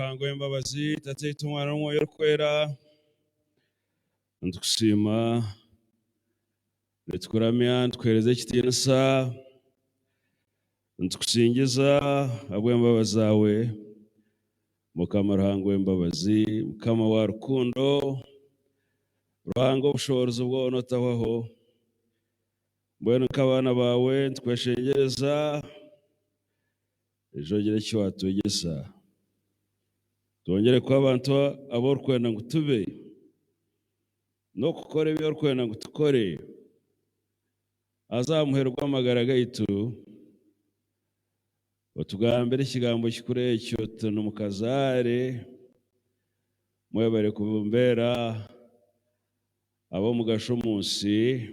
Ruhanga ow'embabazi, Tataitwe, Omwana n'Omwoyo Orikwera, nitukusiima, nitukuramya, nitukuheereza ekitiinisa, nitukusingiza ahabw'embabazi zaawe, Mukama Ruhanga ow'embabazi, Mukama wa rukundo, Ruhanga obushoboorozi bwona otahwaho. Mbwenu nk'abaana baawe nitukweshengyereza, Ejo ogire eki waatwegyesa. Twongyere kuba abantu abu orikwenda ngu tube, n'okukora ebi orikwenda ngu tukore. Haza aha muheru gw'amagara gaitu, otugambire ekigambo kikuru ekyo oti, Nimukazaare, mwebare kumbeera ab'omugasho omu nsi,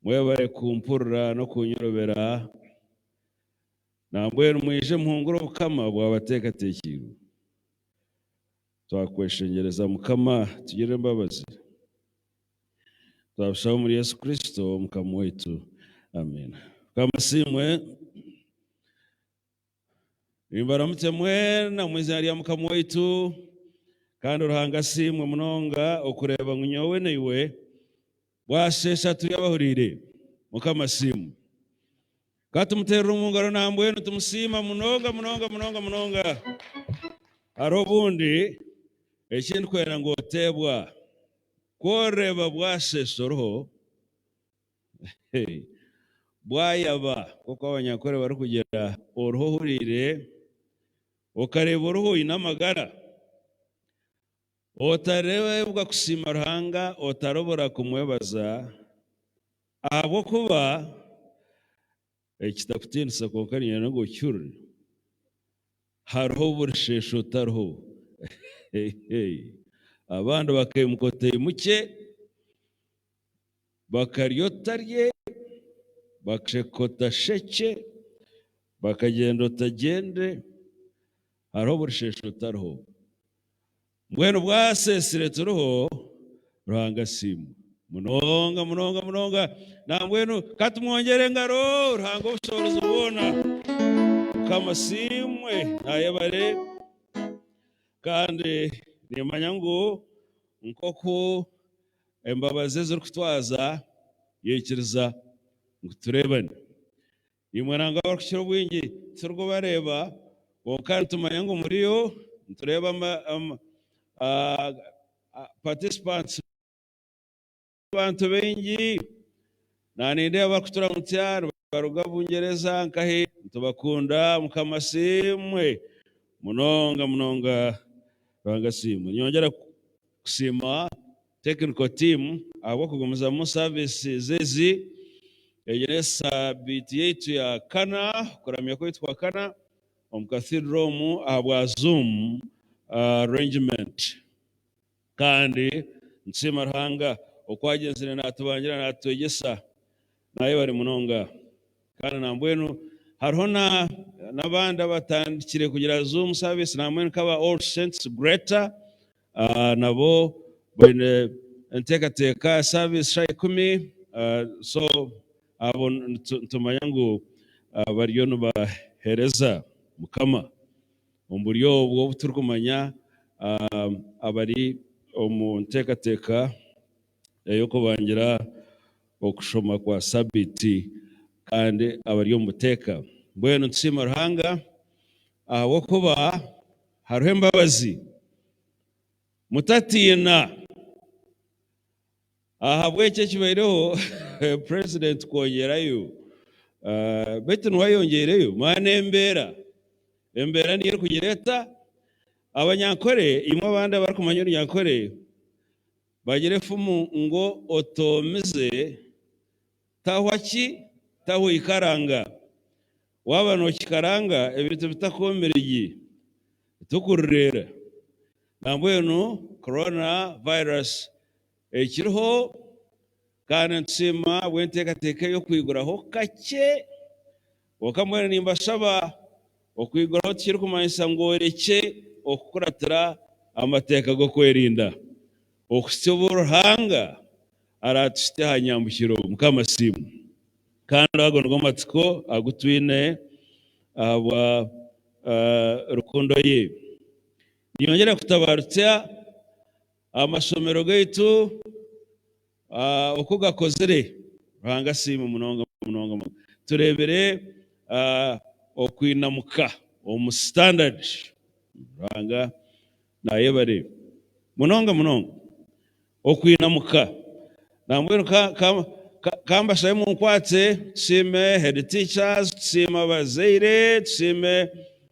mwebare kumpurira n'okunyorobera. Nambwenu mwije muhungure obukama obwabateekateekiirwe. Twakweshengyereza Mukama, tugirire embabazi. Twabishaba omuri Yesu Kristo Mukama waitu. Amiina. Mukama asiimwe. Nimbaramutse mwena omu izina rya Mukama waitu, kandi Ruhanga asiimwe munonga okureeba ngu nyowe naiwe bwasheesha turi abahuriire. Mukama asiimwe. Ka tumuteerere omu ngaro nambwenu tumusiima munonga munonga munonga munonga. Hariho obundi eki ndikwenda ngu oteebwa. Ku oreeba bwasheesha oriho, Bwayaba, nk'oku Abanyankore barikugira, oriho ohuriire, okareeba oriho oine amagara, otareebwa kusiima Ruhanga, otarobora kumwebaza, ahabw'okuba ekitakutiinisa kwonka niinyenda ngu okihurire, hariho oburisheesha otariho. Abandi bakaimuka otaimukye. Bakarya otarye, bakasheka otashekye, bakagyenda otagyende, hariho buri sheesha otariho. Mbwenu bwaseesire turiho, Ruhanga asiimwe munonga munonga munonga. Nambwenu ka tumwongyere engaro, Ruhanga obushoboorozi bwona. Mukama asiimwe, nayebare. Kandi nimanya ngu nk'oku Embabazi ezirikutwaza yaikiriza ngu tureebane. Imwe nangwa abarikukira obwingi titurikubareeba, kwonka nitumanya ngu muriyo. Nitureeba participants abantu baingi. Nanindeeba abarikuturamutsya nibaruga Bungyereza nkahi. Nitubakunda. Mukama asiimwe munonga munonga. Ruhanga asiimwe. Nyongyera kusiima Technical team ahabw'okugumizamu services ezi. Egi n'esabiiti yaitu ya kana, okuramya kwaitu kwa kana omu Cathedral omu ahabwa Zoom arrangement. Kandi nitusiima Ruhanga oku agyenzire naatubangira naatwegyesa. Naayebare munonga. Kandi nambwenu hariho na n'abandi abatandikire kugira Zoom service nambwenu nk'aba All Saints Greater Nabo baine enteekateeka service shaaha ikumi so abo nitumanya ngu bariyo nibaheereza Mukama omu buryo obwo obu turikumanya abari omu nteekateeka ey'okubangira okushoma kwa sabiiti kandi abari omu buteeka. Mbwenu nitusiima Ruhanga ahabw'okuba Hariho embabazi. Mutatiina. Ahabw'ekyo ekibaireho president kwongyerayo beitu niwe ayongyeireyo maana embeera embeera niyo erikugira eta? Abanyankore imwe abandi abarikumanya orunyankore bagira efumu ngu otoomize tahwa ki? Tahwa ikaranga. Waaba nookikaranga ebintu bitakwomire gye, tokurireera. Nambwenu Corona virus ekiriho kandi nitusiima ahabw'enteekateeka ey'okwiguraho kakye. Kwonka mbwenu nimbashaba okwiguraho tikirikumanyisa ngu orekye okukuratira amateeka g'okwerinda okuhitsya obu Ruhanga araatuhitsye aha nyambukiro. Mukama asiimwe. Kandi ago nigo matsiko agu twine ahabwa rukundo ye. Ninyongyera kutabarutsya amashomero gaitu oku gakozire. Ruhanga asiimwe munonga munonga munonga. Tureebire okwinamuka omu standard. Ruhanga nayebare munonga munonga. Okwinamuka. Nambwenu ka mbashabe munkwatse tusiime head teachers, tusiime abazaire, tusiime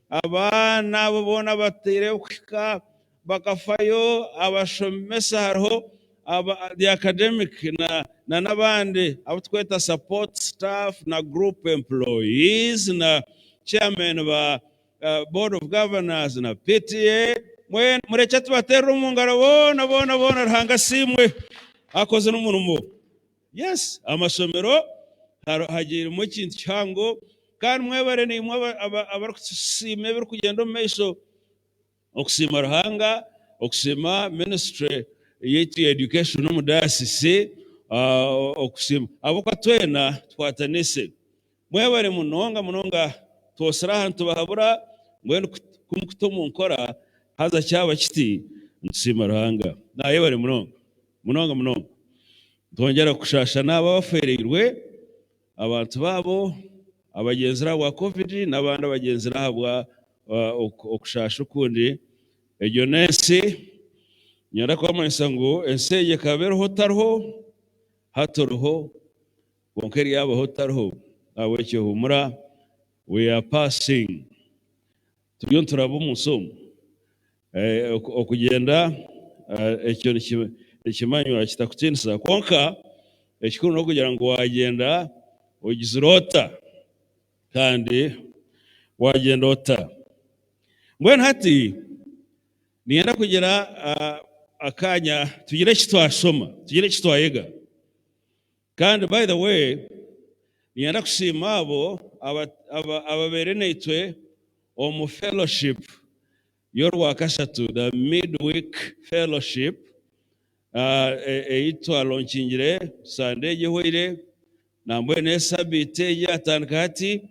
abaana abo boona abataireho kuhika bakafayo, abashomesa hariho the academic na n'abandi abu tukweta support staff na group employees na chairman ba Board of Governors na PTA, mwena murekye tubateerere omu ngaro boona boona boona Ruhanga asiimwe akoze n'omurimo. Yes, amashomero hagiiremu ekintu kihango kandi mwebare naimwe abarikusiima ebirikugyenda omu maisho. Okusiima Ruhanga, okusiima ministry yaitu ya education omu diocese, okusiima ahabw'okuba twena tukwatanise. Mwebare munonga munonga twosire aha nitubahabura mbwenu ku mukuta omu nkora haza kyaba kiti nitusiima Ruhanga. Nayebare munonga munonga munonga. Nitwongyera kushaasha n'abo abafeereirwe abantu baabo abagyenzire ahabwa Covid n'abandi abagyenzire ahabwa okushaasha okundi. Egyo n'ensi, niinyenda kubamanyisa ngu ensi egi ekaba eriho otariho, hati oriho. Kwonka eryabaho otariho. Nahabwekyo humura, we are passing. Turiyo nituraba omu nsi omu. Okugyenda ekyo nikimanywa kitakutiinisa kwonka ekikuru n'okugira ngu wagyenda ogizire ota kandi wagyenda ota. Mbwenu hati niinyenda kugira akanya tugire eki twashoma, tugire eki twayega. Kandi by the way niinyenda kusiima abo ababaire naitwe omu fellowship y'orwakashatu, the midweek fellowship ei twalonkingire Sunday egi ehweire, nambwenu n'esabiiti egi eyatandika hati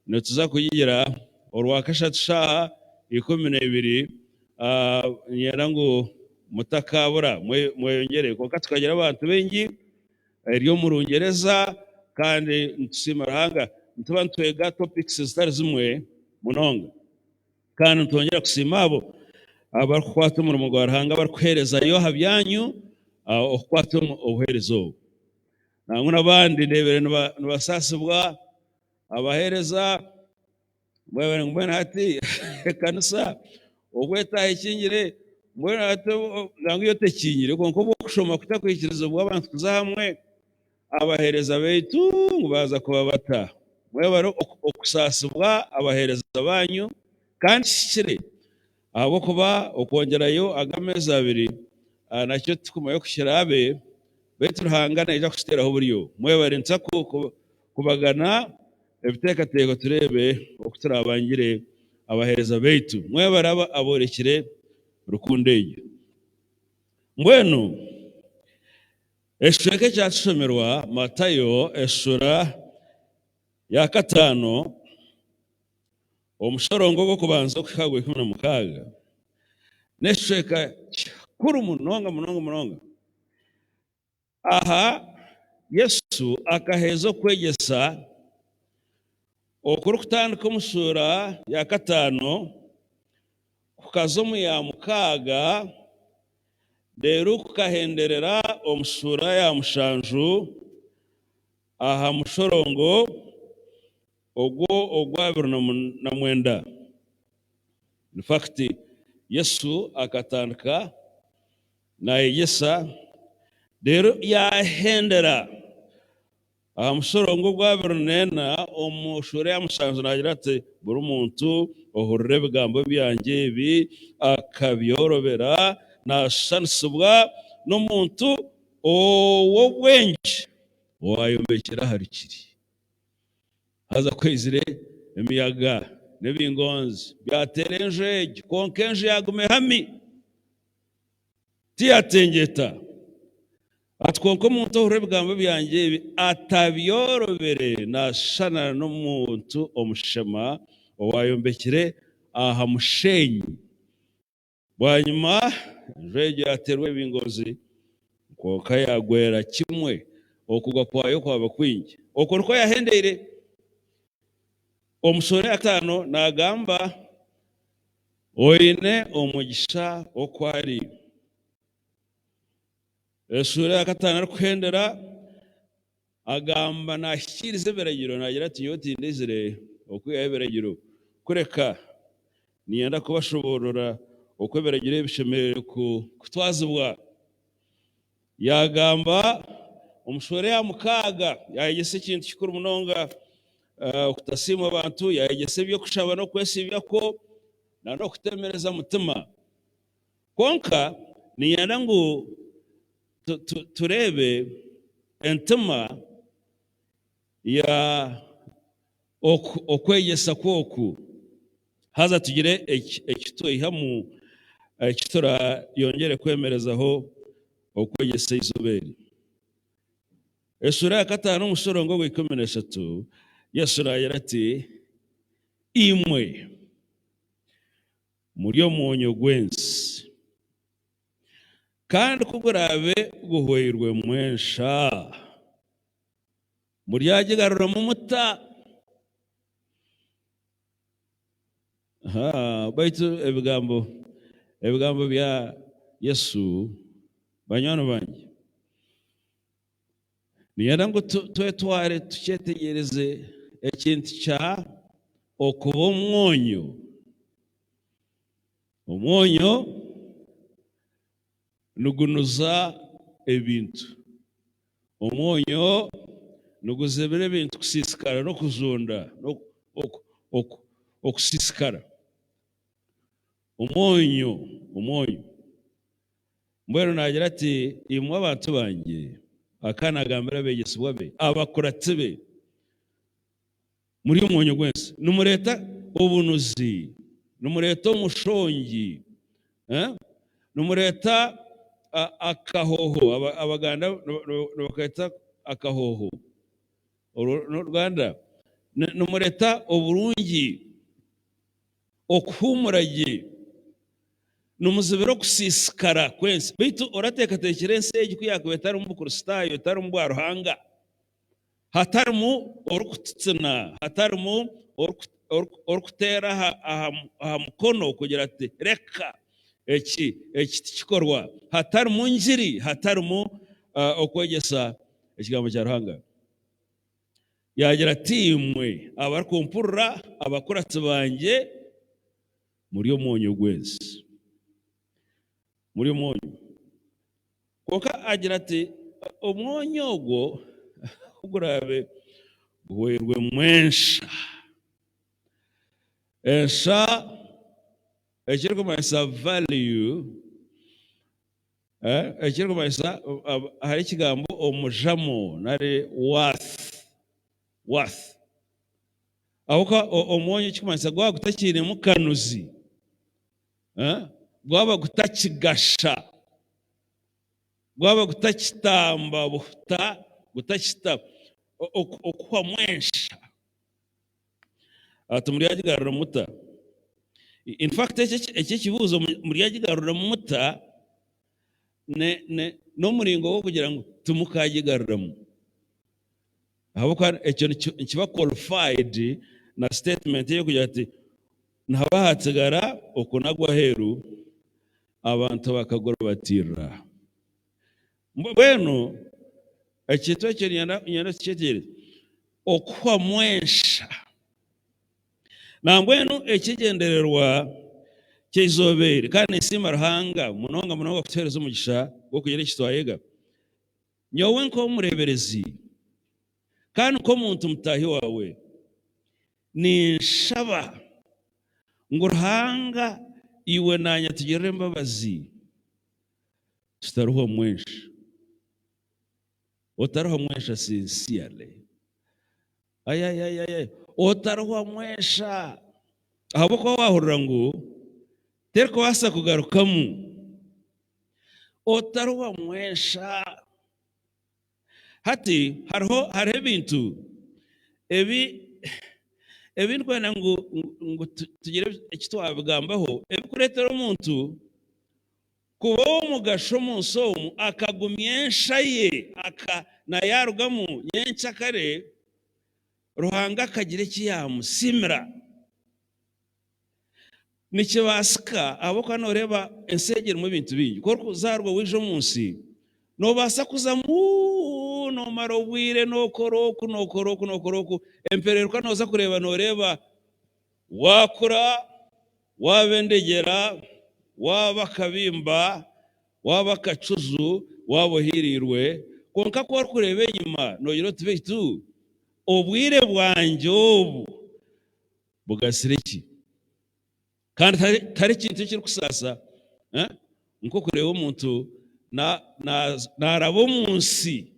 nituza kugigira orwakashatu shaaha 12. Niinyenda ngu mutakaabura mweyongyere kwonka tukagira abantu baingi. Eri omu Rungyereza kandi nitusiima Ruhanga nituba nitwega topics zitari zimwe munonga. Kandi nitwongyera kusiima abo abarikukwata omurimo gwa Ruhanga abarikuheerezayo aha byanyu okukwata obuheereza obu. Nangwa n'abandi ndeebire nibasaasibwa abaheereza Mbwenu mbwenu hati ekanisa obu etaaha ekingire, mbwenu hati nangwa yo tekingire kwonka obu okushoma kutakwikirizibwa abantu kuza hamwe, abaheereza baitu ngu baaza kuba bata? Mwebare okusaasibwa abaheereza baanyu kandi kihikire ahabw'okuba okwongyerayo aga ameezi abiri nakyo titukumanya oku kiraabe beitu Ruhanga naija kukiteeraho oburyo. Mwebare nituza kubagana ebiteekateeko tureebe oku turaabangire abaheereza baitu. Mwebare abo aboorekire rukundo egyo. Mbwenu ekicweka ekyatushomerwa Matayo eshuura ya kataano, omushorongo ogw'okubanza okuhika aha gwa 16, n'ekicweka kikuru munonga munonga munonga. Aha, Yesu akaheeza okwegyesa okurikutandika omu shuura ya kataano kukaza omu ya mukaaga reero kukahenderera omu shuura ya mushanju aha mushorongo ogwo ogwabiri na mwenda. In fact, Yesu akatandika Naayegyesa, reero yaahendera aha mushorongo ogwabiri neena omu shuura ya mushanju naagira ati, Buri muntu ohurira ebigambo byangye ebi akabyorobera, naashushanisibwa n'omuntu ow'obwengye owaayombekire aha rukiri. Haza ku haizire emiyaga n'ebingonzi byateera enju egyo, kwonka enju yaaguma ehami. Tiyatengyeta ati, Kwonka omuntu ohurira ebigambo byangye ebi atabyorobere naashushana n'omuntu omushema owaayombekire aha musheenyi. Bwanyima enju egyo yaateerwa ebingozi, kwonka yaagwera kimwe, okugwa kwayo kwaba kwingi. Okwo nikwo yaahendeire. Omu shuura ya kataano naagamba oine omugisha oku ari. Eshuura ya kataano arikuhendera agamba naahikiiriza ebiragiro naagira ati, Nyowe tindaizire okwihaho ebiragiro, kureka niinyenda kubashoboorora oku ebiragiro ebi bishemereire kutwazibwa. Yaagamba omu shuura ya mukaaga yaayegyesa ekintu kikuru munonga, okutasiimwa abantu, yaayegyesa eby'okushaba n'okwesiibyakwo n'okuteemereza mutima. Kwonka niinyenda ngu tureebe entima ya okwegyesa kwe oku, haza tugire eki twaihamu eki turayongyere kwemerezaho okwegyesa eizooba eri. Eshuura ya kataano omushorongo ogwa 13, Yesu naagira ati, Imwe muri omwonyo gw'ensi. Kandi ku guraabe guhweirwemu ensha, muryagigaruramu muta? Baitu ebigambo ebigambo bya Yesu, banywani bangye, niinyenda ngu twetware tukyetegyereze ekintu kya okuba omwonyo. Omwonyo nigunuza ebintu. Omwonyo niguzibira ebintu kusiisikara n'okujunda, okusiisikara. Omwonyo, omwonyo. Mbwenu naagira ati, Imwe abantu bangye, akaba naagambira abeegyesibwa be, abakuratsi be, Muri omwonyo gw'ensi. Nimureeta obunuzi, nimureeta omushongi, nimureeta akahooho, Abaganda nibaketa akahooho, orwo n'Oruganda, nimureeta oburungi, okuhuumura gye, nimuzibira okusiisikara kw'ensi. Beitu orateekateekire ensi egi ku yaakuba etarimu Bukristaayo, etarimu bwaruhanga? Hatarimu orikututsina, hatarimu orikuteera aha mukono kugira ati, Reka! Eki, eki tikikorwa. Hatarimu ngiri, hatarimu okwegyesa Ekigambo kya Ruhanga. Yaagira ati, Imwe abarikumpurira, abakuratsi bangye, muri omwonyo gw'ensi. Muri omwonyo. Kwonka agira ati, Omwonyo ogwo ku guraabe guhweirwemu ensha, ensha ekirikumanyisa value, ekirikumanyisa hariho ekigambo omujamo nari worth, worth. Ahabw'okuba omwonyo ekirikumanyisa gwaba gutakiinemu kanuzi, Gwaba gutakigasha, gwaba gutakitamba buhuta, gutakita okuhwamu ensha. Ati muryagigarura muta? In fact eki ekibuuzo muryagigarura muta n'omuringo gw'okugira ngu timukagigaruramu. Ahabw'okuba ekyo nikiba qualified na statement ey'okugira ati Nihaba haatsigara okunagwa aheeru, abantu bakaguribatiirira. Mbwenu ekintu ekyo niinyenda tukyetegyereze, okuhwamu ensha. Nambwenu ekigyendererwa ky'eizooba eri, kandi ninsiima Ruhanga munonga munonga kutuheereza omugisha gw'okugira eki twayega. Nyowe nk'omureeberezi kandi nk'omuntu mutaahi waawe, Ninshaba ngu Ruhanga iwe naanye atugirire embabazi tutaruhwa mwensha. Otaruhwa mwensha sincerely. Ayayayaya otaruhwa mwensha ahabw'okuba waahurira ngu terikubaasa kugarukamu. Otaruhwa mwensha. Hati hariho hariho ebintu ebi ebi ndikwenda ngu ngu tugire eki twabigambaho ebirikureetera omuntu. Kuba ow'omugasho omu nsi omu, akagumya ensha ye, aka, na yaarugamu nyenkyakare, Ruhanga akagira eki yaamusiimira. Nikibaasika ahabw'okuba nooreeba ensi egi erimu ebintu bingi. Ku orikuzaarwa waija omu nsi, noobaasa kuzamu noomara obwire nookora oku, nookora oku, nookora oku, empereeruka nooza kureeba nooreeba waakura, waaba endegyera, waaba akabimba, waaba akacuzu, waaba ohiiriirwe. Kwonka ku orikureeba enyima noogira oti beitu obwire bwangye obu Bugasire ki? Kandi tihariho ekintu ekirikusaasa nk'okureeba omuntu naaraba omu nsi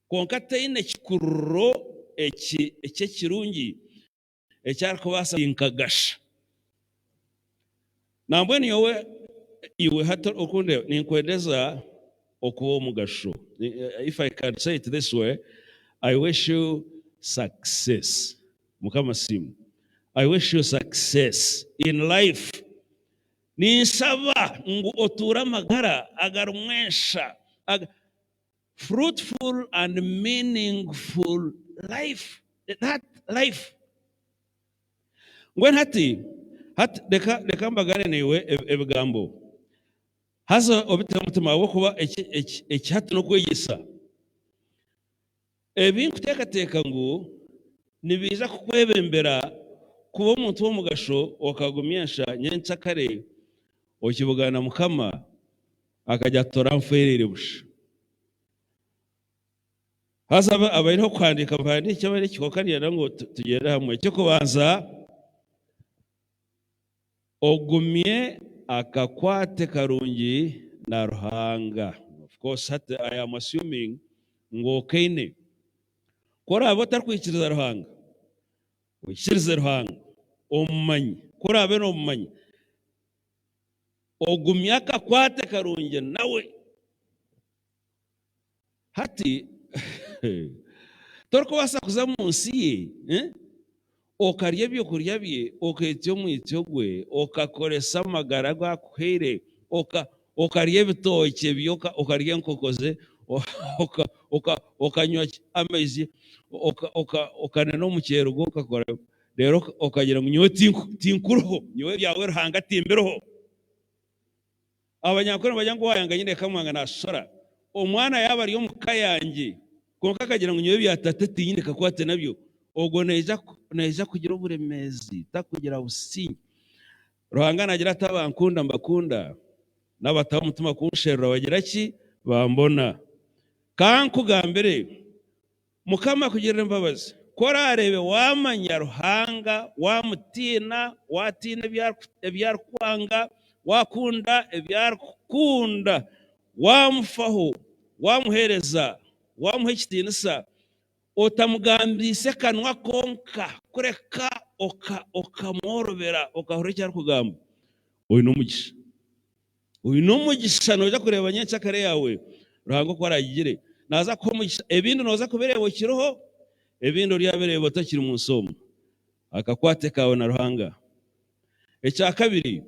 kwonka ataine kikururo eky'ekirungi eki arikubaasa nkagasha. Nambwenu nyowe iwe hati orikundeeba ninkwendeza okuba ow'omugasho. If I can say it this way, I wish you success. Mukama asiimwe. I wish you success in life. Ninshaba ngu otuure amagara agarimu ensha, fruitful and meaningful life, that life. Mbwenu hati, hati reka, reka mbagane naiwe ebigambo. Haza obiteho omutima ahabw'okuba eki, eki, eki hati n'okwegyesa. Ebi nkuteekateeka ngu nibiija kukwebembera kuba omuntu w'omugasho okagumya ensha nyenkyakare okibugana Mukama akagira ati toranfwereire busha. Haza abaineho okuhandiika bahandiikye abaine ekikoka niinyenda ngu tugyende hamwe. Eky'okubanza, Ogumye akakwate karungi na Ruhanga. Of course hati I am assuming ngu okaine. Ku oraabe otarikwikiriza Ruhanga, oikirize Ruhanga, omumanye. Ku oraabe noomumanya, ogumye akakwate karungi nawe. Hati torikubaasa kuza omu nsi ye okarya ebyokurya bye, okeetsya omwitsyo gwe, okakoresa amagara agu akuhaire, okarya ebitookye bye, okarya enkoko ze, okanywa amaizi, okanena omuceeri gwe okakora reero okagira ngu nyowe tinkuriho, nyowe ebyawe Ruhanga timbiriho. Abanyankore nibagira ngu owayanga nyina ekamwanga nashora. Omwana yaaba ari omu ka yangye kwonka akagira ngu nyowe ebya tata tinyine kakwate nabyo, ogwo naija kugira oburemeezi, takugira busingye. Ruhanga naagira ati abankunda mbakunda, n'abataho omutima kunsherura bagira ki? Bambona. Ka nkugambire, Mukama akugirire embabazi. Ku oraareebe waamanya Ruhanga, waamutiina, waatiina ebi arikwanga, waakunda ebi arikukunda, waamufaho, waamuheereza, waamuha ekitiinisa, otamugambiise kanwa konka, kureka okamworobera, okahurira eki arikugamba, oine omugisha. Oine omugisha noija kureeba nyenkyakare yaawe Ruhanga oku araagigire. Naaza kukuha omugisha. Ebindi nooza kubireeba okiriho, ebindi oryabireeba otakiri mu nsi omu. Akakwate kaawe na Ruhanga. Ekyakabiri,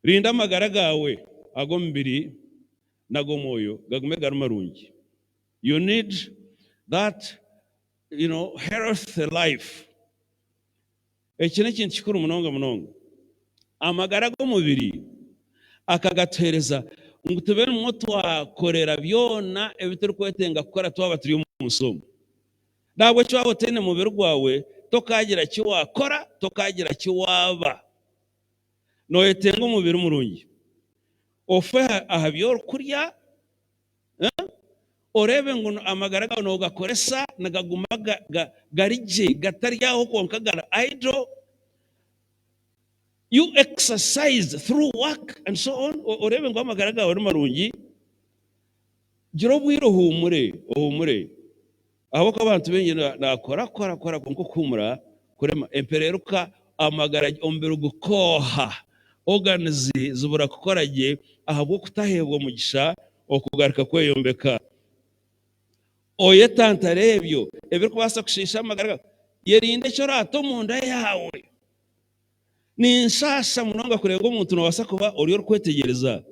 rinda amagara gaawe ag'omubiri n'ag'omwoyo gagume gari marungi. You need that you know, healthy life. Eki n'ekintu kikuru munonga munonga. Amagara g'omubiri akagatuheereza ngu tube nimwo twakorera byona ebi turikwetenga kukora twaba turi omu nsi omu. N'ahabw'ekyo waaba otaine mubiri gwawe, tokaagira ki waakora, tokaagira ki waaba. Nooyetenga omubiri murungi. Ofe aha bi orikurya, Oreebe ngu amagara gaawe noogakoresa nigaguma gari gye, gatari aho kwonka gari idle. You exercise through work and so on. Oreebe ngu amagara gaawe ni marungi. Gira obwire ohuumure, ohuumure. Ahabw'okuba abantu baingi naakora kora kora kwonka okuhuumura kurema. Empereeruka amagara omubiri gukooha, organs zibura kukora gye ahabw'okutaheebwa omugisha okugaruka kweyombeka. Oyetantare ebyo ebirikubaasa kushiisha amagara gaawe. Yerinde eki oraate omunda yaawe. Ninshaasha munonga kureeba ngu omuntu noobaasa kuba ori orikwetegyereza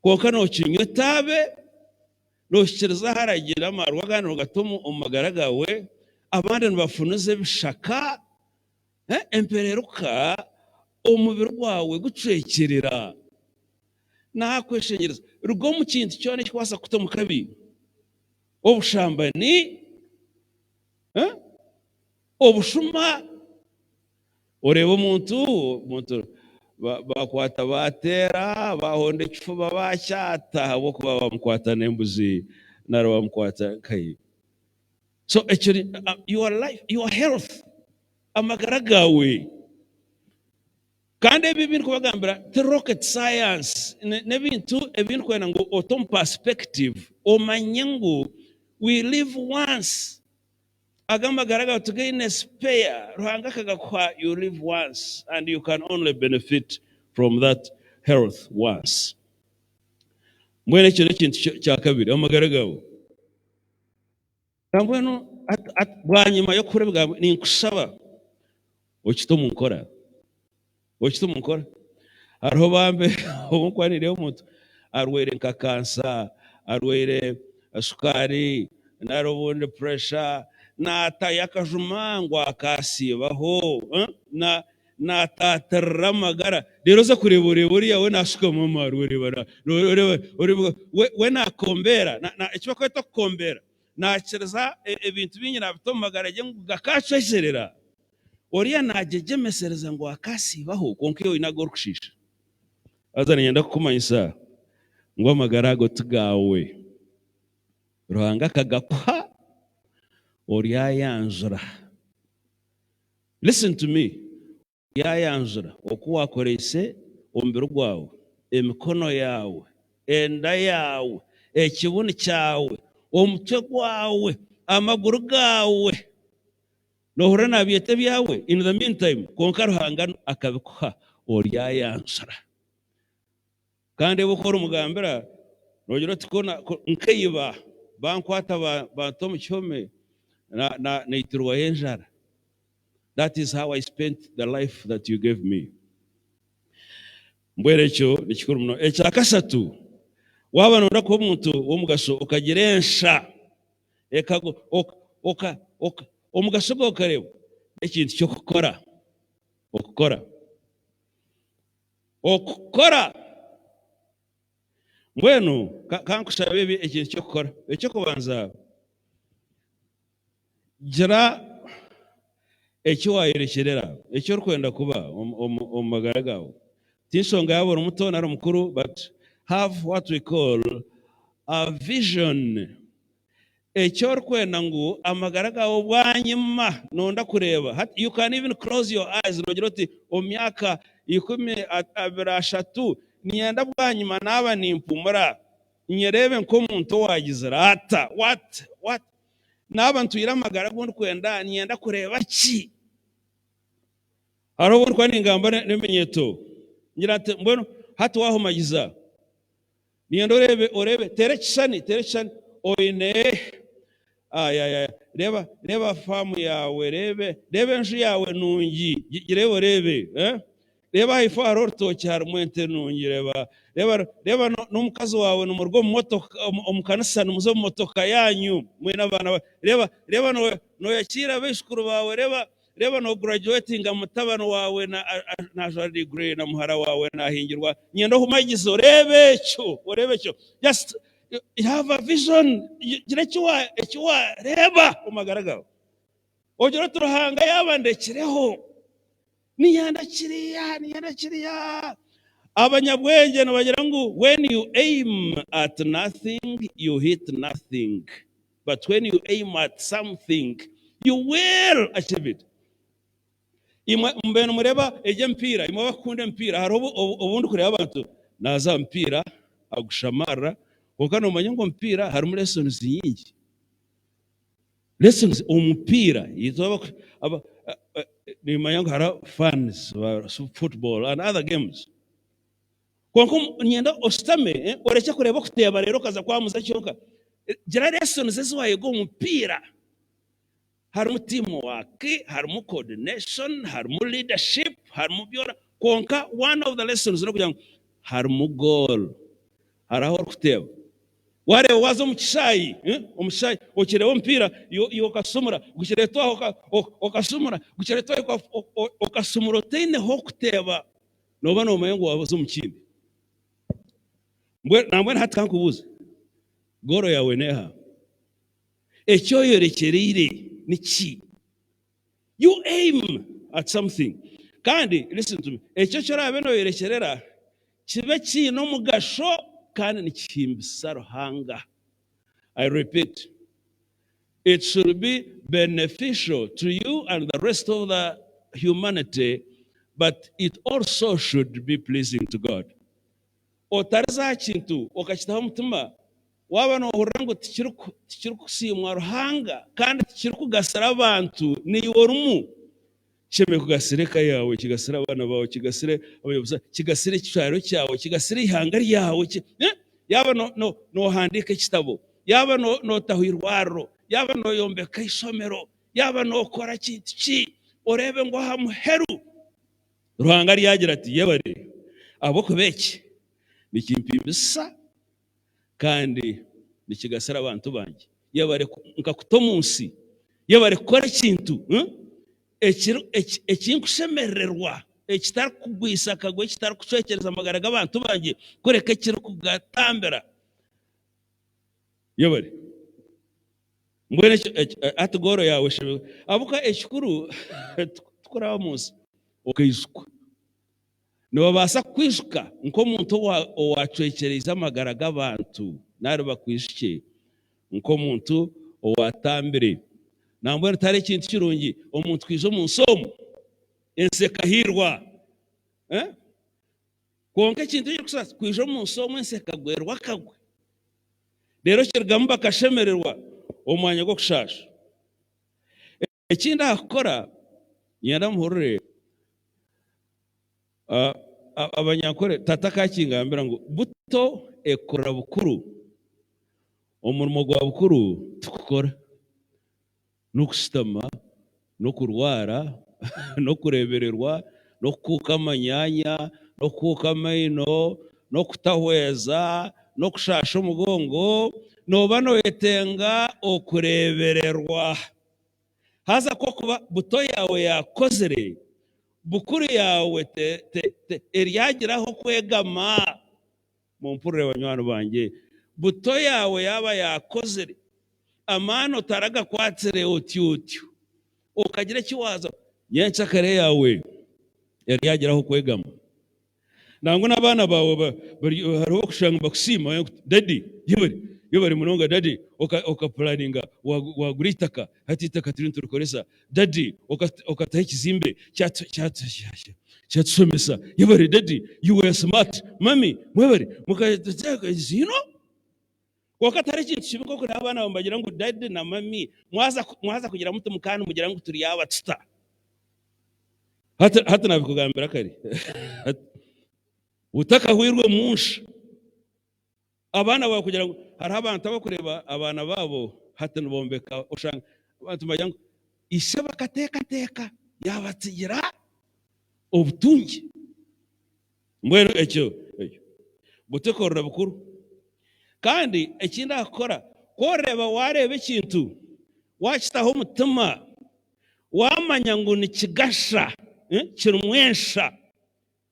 kwonka nookinywa etaabe, noohikiriza ahu aragira amaarwa agandi noogata omu magara gaawe, abandi nibafunuza ebishaka, empereruka omubiri gwawe gucwekyerera. Naakweshengyereza, ruga omu kintu kyona ekirikubaasa kukuta omu kabi, obushambani, obushuma. Oreeba omuntu, omuntu bakwata bateera, bahonda ekifuba bakyata ahabw'okuba bamukwata n'embuzi nari bamukwata nkahi. So ekyo your life, your health, amagara gaawe. Kandi ebi ebi ndikubagambira ti rocket science, n'ebintu ebi ndikwenda ngu ote omu perspective omanye ngu we live once. Aga amagara gaawe tigaine spare, Ruhanga akagakuha you live once and you can only benefit from that health once. Mbwenu ekyo n'ekintu kya kabiri, amagara gaawe. Mbwenu bwanyima y'okuhurira ebigambo ninkushaba okite omu nkora, okite omu nkora. Hariho bambe obu nkwaniireyo omuntu arwaire nka kansa, arwaire shukaari nari obundi puresha, naatayo akajuma ngu akaasiibaho, naataatirira amagara, reero oza kureeba oreeba oriya we naashukamu amaarwa oreeba oreeba we naakombeera, eki barikweta okukombeera, naakiriza ebintu bingi naabita omu magara ge ngu gakaacwekyerera. Oriya naagyegyemesereza ngu akaasiibaho, kwonka iwe oine agu orikushiisha. Haza niinyenda kukumanyisa ngu amagara ago ti gaawe. Ruhanga akagakuha, oryayanjura. Listen to me, oryayanjura oku waakoreise omubiri gwawe, emikono yaawe, enda yaawe, ekibunu kyawe, omutwe gwawe, amaguru gaawe. Noohurira naabyeta ebyawe in the meantime, kwonka Ruhanga akabikuha, oryayanjura. Kandi ebi oku orimugambira noogira oti ku nkaiba bankwata banta omu kihome naitirwayo enjara. That is how I spent the life that you gave me. Mbwenu ekyo ni kikuru muno. Ekya kashatu, waaba nooyenda kuba omuntu w'omugasho okagira ensha, omugasho gwawe okareebwa n'ekintu ky'okukora, okukora. Okukora! Mbwenu ka nkushabe ebi ekintu ky'okukora. Eky'okubanza, gira eki waayorekyerera, eki orikwenda kuba omu magara gaawe. Ti nshonga yaaba ori muto nari mukuru but have what we call a vision. Eki orikwenda ngu amagara gaawe bwanyima noyenda kureeba. Hati you can even close your eyes nogira oti omu myaka ikumi abiri ashatu niinyenda bwanyima naaba nimpumura nyereebe nk'omuntu owaagizire ata? What? What? Naaba ntwire amagara agu ndikwenda niinyenda kureeba ki? Hariho obu ndikuba ningamba n'eminyeeto ngira nti mbwenu hati waahumagiza Niinyenda oreebe, oreebe, teera ekishushani, teera ekishushani oine, ayayaya, reeba, reeba faamu yaawe, reebe, reeba enju yaawe nungi, gireebe oreebe, eh? Reeba ahaifo hariho orutookye harimu ente nungi, reeba, reeba, reeba n'omukazi waawe nimuruga omu motoka, omu kanisa nimuza omu motoka yaanyu mwine abaana, reeba, reeba nooyakiira abaijukuru baawe, reeba, Reeba no graduatinga mutabani waawe najwara degree na muhara waawe nahingirwa nyenda ohumagize oreebe ekyo oreebe ekyo just have a vision gira eki wareeba omu magara gaawe ogire oti Ruhanga yaaba andekireho niinyenda kiriya niinyenda kiriya abanyabwengye nibagira ngu when you aim at nothing you hit nothing. But when you aim at something, you will achieve it. Imwe mube nimureba egyo emipiira, imwe abakukunda emipiira, hariho obu ndikureba abantu naaza aha mupiira agushamarira, kwonka noomanya ngu omupiira harimu lessons nyingi. Lessons omu mupiira, itwe nimanya ngu hariho fans ba football and other games. Kwonka niinyenda oshutame orekye kureeba okuteeba reero okaza kwamuza kyonka. Gira lessons ezi waayega omu mupiira. Harimu team work, harimu coordination, harimu leadership, harimu byona kwonka one of the lessons n'okugira ngu harimu goal, hariho ahu orikuteeba. Wareeba waaza omu kishaayi, omu kishaayi okireeba omupiira iwe okasumura, gukireetwa aho okasumura, gukireetwa aho okasumura otaine h'okuteeba, nooba noomanya ngu waaza omu kindi. Nambwenu hati ka nkubuuze, goal yaawe n'eha? Eki oyorekyereire niki? You aim at something. Kandi listen to me, ekyo eki oraabe nooyorekyerera kibe kiine omugasho kandi nikihimbisa Ruhanga. I repeat, it should be beneficial to you and the rest of the humanity but it also should be pleasing to God. Otariza aha kintu okakitaho omutima waaba noohurira ngu tikirikusiimwa Ruhanga kandi tikirikugasira abantu, naiwe orimu. Kishemereire kugasira eka yaawe, kigasire abaana baawe, kigasire abanyabuzaare, kigasire ekyaro kyawe, kigasire eihanga ryawe. Yaaba noohandiika ekitabo, yaaba nootaho eirwariro, yaaba nooyombeka eishomero, yaaba nookora kintu ki, oreebe ngu aha muheru Ruhanga aryagira ati, Yebare, ahabw'okuba eki nikimpimbisisa kandi nikigasira abantu bangye. Yebare nkakuta omu nsi. Yebare kukora ekintu eki nkushemerererwa, ekitarikugwisa akagwe, ekitarikucwekyereza amagara g'abantu bangye, kureka ekirikugatambira. Yebare. Mbwenu ekyo ekyo hati gooro yaawe eshemereire ahabw'okuba ekikuru tikuraba omu nsi okaijukwa. Nibabaasa kukwijuka nk'omuntu owa owaacwekyereize amagara g'abantu nari bakwijukye nk'omuntu owaatambire. Nambwenu tihariho ekintu kirungi omuntu kwija omu nsi omu ensi ekahiirwa. Kwonka ekintu ekirikusaasa kwija omu nsi omu ensi ekagwerwa akagwe, reero kirugamu bakashemererwa omu mwanya gw'okushaasha. Eki ndaakukora, niinyenda muhurire, Abanyankore, tata akakingambira ngu buto ekora bukuru, omurimo gwa bukuru tikukora, n'okushutama, n'okurwara, n'okureebererwa, n'okukuuka amanyaanya, n'okukuuka amaino, n'okutahweza, n'okushaasha omugongo, nooba nooyetenga okureebererwa. Haza ku okuba buto yaawe yaakukozire, bukuru yaawe eryagira ah'okwegama. Mumpurire banywani bangye, buto yaawe yaaba yaakozire, amaani otaragakwatsire otyo otyo, okagira eki waaza, nyenkyakare yaawe eryagira ah'okwegama. Nangwa n'abaana baawe hariho okushanga nibakusiima ngu dadi yebare, yebare munonga dadi, okapuraninga waagura eitaka, hati eitaka turiyo niturikoresa, Daddy okataho ekizimbe kyatushomesa yebare daddy you were smart mummy mwebare you know kwonka tihariho ekintu kibi nk'okureeba abaana bawe nibagira ngu daddy na mummy mwaza kugira muti mukaba nimugira ngu turi aba tuta hati nabikugambira kare otakahwirwe munsha Abaana baawe kugira ngu hariho abantu abarikureeba abaana baabo hati nibombeka oshanga abantu nibagira ngu ishebo akateekateeka yaabatsigira obutungi. Mbwenu ekyo ekyo butekorera bukuru. Kandi eki ndakukora ku oreeba waareeba ekintu waakitaho omutima waamanya ngu nikigasha kirimu ensha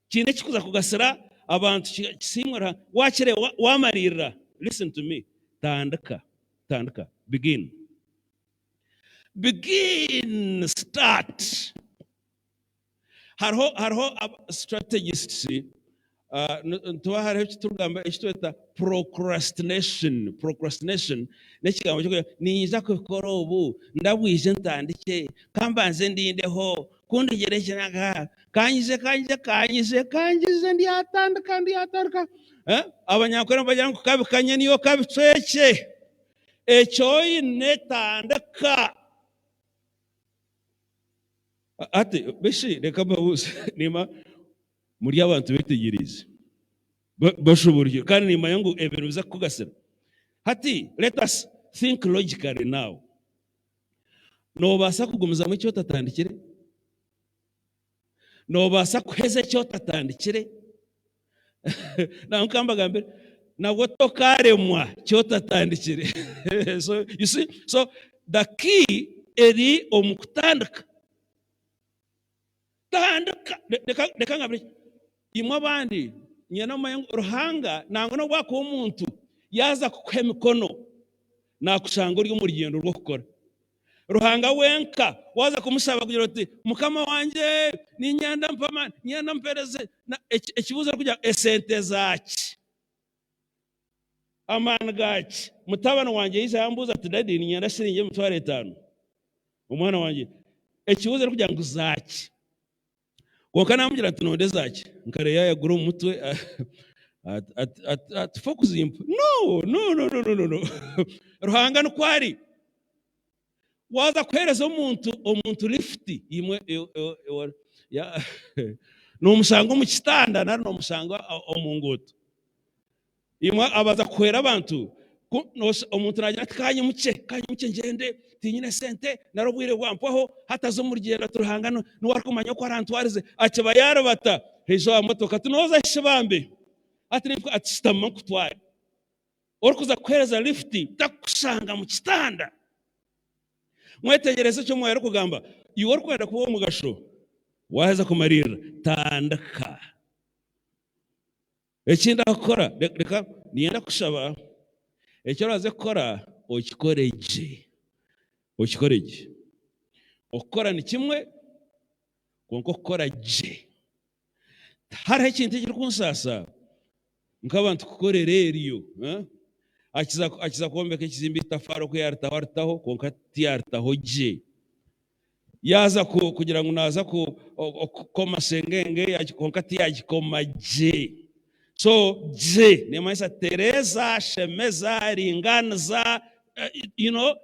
Kiine ekikuza kugasira abantu kisiimwe Ruhanga. Wakireeba wamariirira, listen to me, tandika, tandika, begin. Begin, start. Hariho hariho strategists nituba hariho eki turikugamba eki tweta procrastination. Procrastination n'ekigambo ky'okugira niinyija kubikora obu, ndabwije ntandikye, ka mbanze ndindeho, Ku ndigira ekinaga, kanyije, kanyije, kanyije, kanyije, ndyatandika, ndyatandika. Eh? Abanyankore nibagira ngu kabikanye niyo kabicwekye. Eki oine tandika. Hati bishi reka mbabuuze niima muri abantu betegyereize bashoborekirwe kandi nimanya ngu ebi nibiza kukugasira. Hati let us think logically now. Noobaasa kugumizamu eki otatandikire? Noobaasa kuheza eki otatandikire? Nangwa ka mbagambire, nabwo tokaaremwa ki otatandikire. So you see, so the key eri omu kutandika. Tandika! Reka reka ngambire ki, imwe abandi nyenda mumanye ngu Ruhanga nangwa n'obu akuha omuntu yaaza kukuha emikono, naakushanga ori omu rugyendo rw'okukora. Ruhanga wenka waaza kumushaba kugira oti, Mukama wangye, niinyenda mpa amaani, niinyenda mpereze, ekibuuzo arikugira ngu esente zaaki? Amaani gaaki? Mutabani wangye yaija yambuuza ati, Dadi, niinyenda shiringi 5000. Omwana wangye, ekibuuzo arikugira ngu zaaki? Kwonka naamugira nti, Nonda ezaaki? Nkareeba yaayagura omu mutwe ati, Fa okuzimpa. No, no, no, no, no, no. Ruhanga nikwo ari. Waaza kuheereza omuntu omuntu lifuti, imwe noomushanga omu kitanda nari noomushanga omu nguuto. Imwe abaza kuhwera abantu, omuntu naagira ati kanyimukye, kanyimukye ngyende, tinyine sente nari obwire bwampwaho, hati aza omu rugyendo ati Ruhanga niwe arikumanya oku arantwarize. Akiba yaaribata, haija owa motoka ati nooza shi bambe? Ati ati shutama nkutware. Orikuza kukuheereza lifuti takukushanga mu kitanda. Mwetegyereze eki Omwoyo arikugamba, iwe orikwenda kuba ow'omugasho, waaheza kumariirira, tandika. Eki ndakukora, reka niinyenda kukushaba, eki oraaze kukora okikore gye, okikore gye. Okukora ni kimwe, kwonka okukora gye. Tihariho ekintu ekirikunsaasa nk'abantu kukorera eryo. Akiza kwombeka ekizimbe eitafaari oku yaaritaho aritaho kwonka tiyaaritaho gye. Yaaza kugira ngu naaza kukoma sengenge kwonka tiyaagikoma gye. So gye neemanyisa tereeza, shemeza, ringaaniza, you know,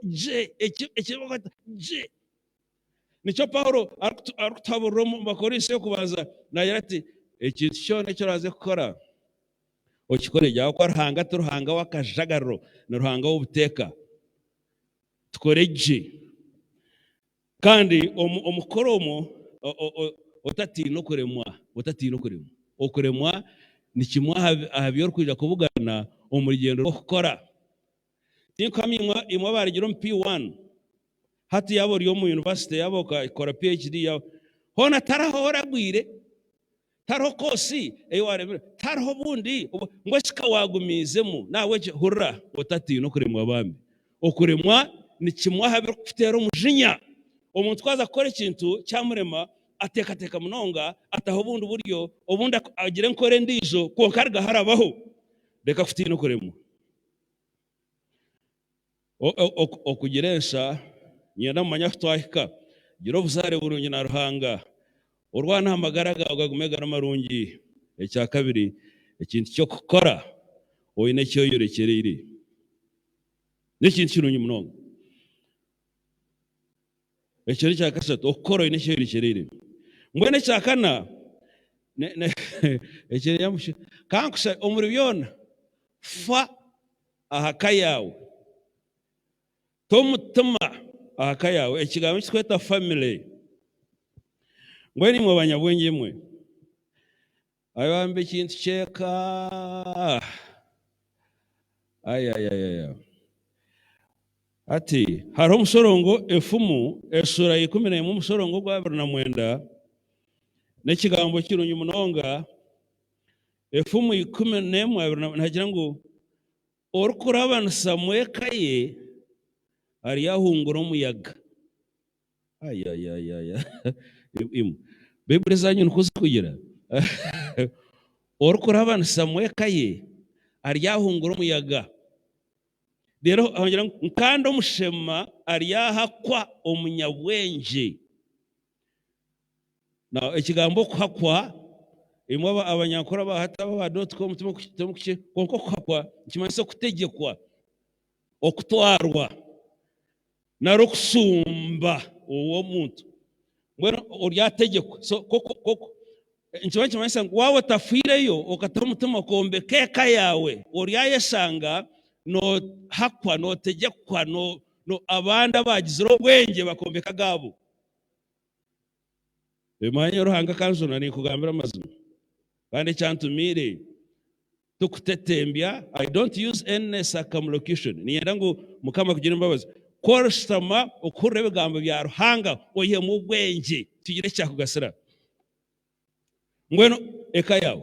gye, eki barikweta gye. Nikyo Paulo arikutuhaburira omu Bakorinso y'okubanza naagira ati, Ekintu kyona eki oraaze kukora, okikore gye, ahabw'okuba Ruhanga ti Ruhanga w'akajagariro, ni Ruhanga w'obuteeka. Tukore gye. Kandi omu kukora omwo, otatiina okuremwa, otatiina okuremwa. Okuremwa ni kimwe aha bi orikwija kubugana omu rugyendo rw'okukora. Tinkuhamya imwe abaarugire omu P1, hati yaaba ori omu yunivasite, yaaba okakora PhD, yaaba hoona tihariho ahu oragwire, tihariho koosi ei waarebire, tihariho obundi ngu eki ka waagumiizemu. N'ahabw'ekyo hurira, otatiina okuremwa bambi. Okuremwa ni kimwe aha birikukuteera omujinya. Omuntu ku aza kukora ekintu kyamurema, ateekateeka munonga, ataho obundi buryo, obundi agira enkora endiijo, kwonka arugaho arabaho. Reka kutiina okuremwa. Okugira ensha, Niinyenda mumanye ahu twahika. Gira obuzaare burungi na Ruhanga. Orwane aha magara gaawe gagume gari marungi. Ekyakabiri, ekintu ky'okukora oine eki oyorekyereire n'ekintu kirungi munonga. Ekyo n'ekyakashatu, okukora oine eki oyorekyereire. Mbwenu ekyakana, kankushabe omuri byona, fa aha ka yaawe. Ta omutima aha ka yaawe. Ekigambo eki turikweta family. Mbwenu imwe banyabwengye imwe, ayamba ekintu ky'eka. Ayayayaya. Hati, hariho omushorongo efumu eshuura ya 11 omushorongo ogwa 29 n'ekigambo kirungi munonga. Efumu 11 nihagira ngu Orikurabanisamu eka ye aryahungura omuyaga. Ayayayaya imwe Baibuli ezanyu nikwo zirikugira? Orikurabanisamu eka ye aryahungura omuyaga. Reero hongyera ngu kandi omushema aryahakwa omunyabwengye. Now ekigambo okuhakwa, imwe abanyankore aba hati aba dot com timurikukye, kwonka okuhakwa nikimanyisa okutegyekwa, okutwarwa nari okushumba ow'omuntu. Mbwenu oryategyekwa. So koko nikiba nikimanyisa ngu waaba otafiireyo okataho omutima okombeka eka yaawe, oryayeshanga noohakwa, nootegyekwa, No, abandi abaagizire obwengye bakombeka agaabo. Manya Ruhanga akanjuna ninkugambira amazima. Kandi ekyantumiire tikutetembya, I don't use any circumlocution. Niinyenda ngu Mukama akugirire embabazi. Ku orishutama okuhurira ebigambo bya Ruhanga oihemu obwengye, kigire eki kyakugasira. Mbwenu eka yaawe.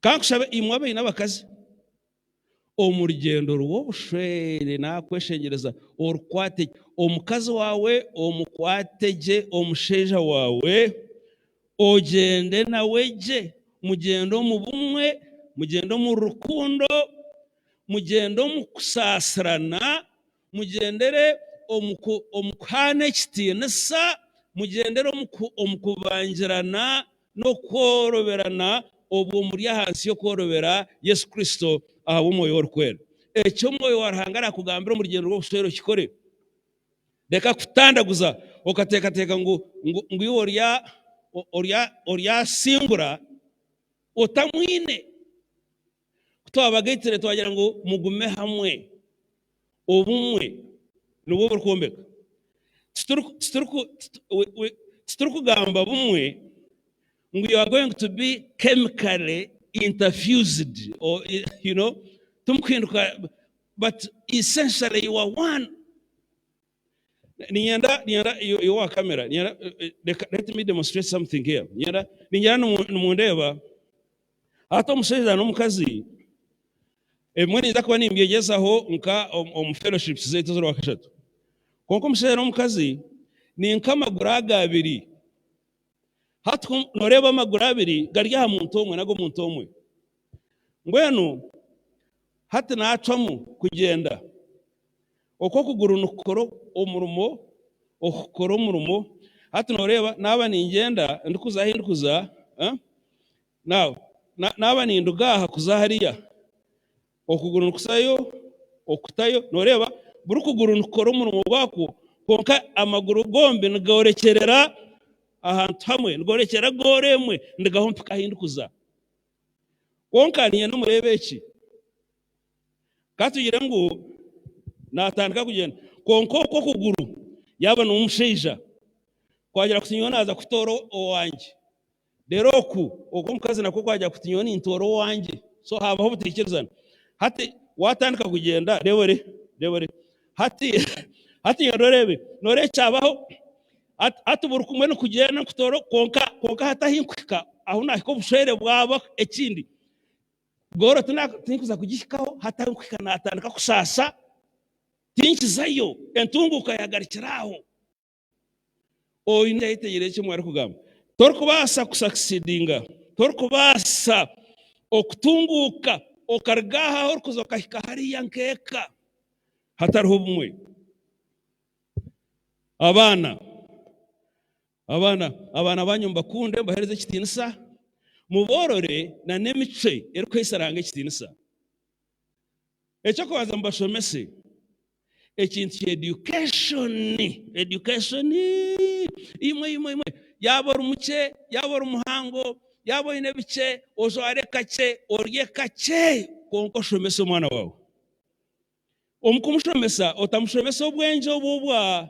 Ka nkushabe imwe abaine abakazi, omu rugyendo rw'obushwere naakweshengyereza orukwate gye. Omukazi waawe omukwate gye, omushaija waawe ogyende nawe gye, mugyende omu bumwe, mugyende omu rukundo, mugyende omu kusaasirana, Mugyendere omu kuhaana ekitiinisa, mugyendere omu kubangirana n'okworoberana, obwo muri ahansi y'okworobera Yesu Kristo ahabw'Omwoyo Orikwera. Eki Omwoyo wa Ruhanga araakugambira omu rugyendo rw'obushwere okikore. Reka kutandaguza okateekateeka ngu iwe oryasingura otamwine. Ku twabagaitire twagira ngu mugume hamwe. Obumwe nibwo burikwombeka. Titurikugamba bumwe ngu you are going to be chemically interfused or you know, timukuhinduka but essentially you are one. Niinyenda, niinyenda, iwe owa kamera, niinyenda, reka, let me demonstrate something here. Niinyenda, niinyenda nimundeeba, hati omushaija n'omukazi, ebimwe ninza kuba nimbyegyezaho nka omu fellowships zaitu ez'orwakashatu. Kwonka omushaija n'omukazi ni nk'amaguru ago abiri. Hati nooreeba amaguru abiri gari aha muntu omwe n'ag'omuntu omwe. Mbwenu hati naacwamu kugyenda. Okwo okuguru nikukora omurimo, okukora omurimo. Hati nooreeba naaba ningyenda ndikuza ahu ndikuza, now naaba ninduga aha kuza hariya, okuguru nikuzayo, okutayo, nooreeba buri kuguru nikukora omurimo gwakwo kwonka amaguru gombi nigorekyerera ahantu hamwe, nigorekyerera goora emwe ndugaho mpika ahu ndikuza. Kwonka niinyenda mureebe eki. Ka tugire ngu naatandika kugyenda, kwonka okwo okuguru yaaba niwe omushaija, kwagira kuti nyowe naaza kutoora owangye, reero oku okw'omukazi nakwo kwagira kuti nyowe nintoora owangye, so haabaho obutaikirizana. Hati waatandika kugyenda, reeba ore, reeba ore, hati hati nyowe oreebe, nooreeba ekyabaho, hati buri kumwe nikugyenda nikutoora kwonka kwonka hati ahu nkuhika, ahu naahika obushwere bwaba ekindi. Goolo tinkuza kugihikaho hati ahu nkuhika natandika kushaasha tinkizayo entunguuka yagarukira aho. Oine ayetegyereize eki arikugamba. Torikubaasa kusakisidinga, torikubaasa okutunguuka okaruga aha ahu orikuza okahika hariya nk'eka hatariho obumwe. Abaana. Abaana, abaana baanyu mubakunde, mubaheereze ekitiinisa, muboorore na n'emicwe erikuhaisa Ruhanga ekitiinisa. Eky'okubanza mubashomese ekintu kya education, education, imwe imwe imwe, yaaba ori mukye, yaaba ori muhango, yaaba oine bikye, ojware kakye, orye kakye, kwonka oshomese omwana waawe. Omu kumushomesa, otamushomesa obwengye obu obwa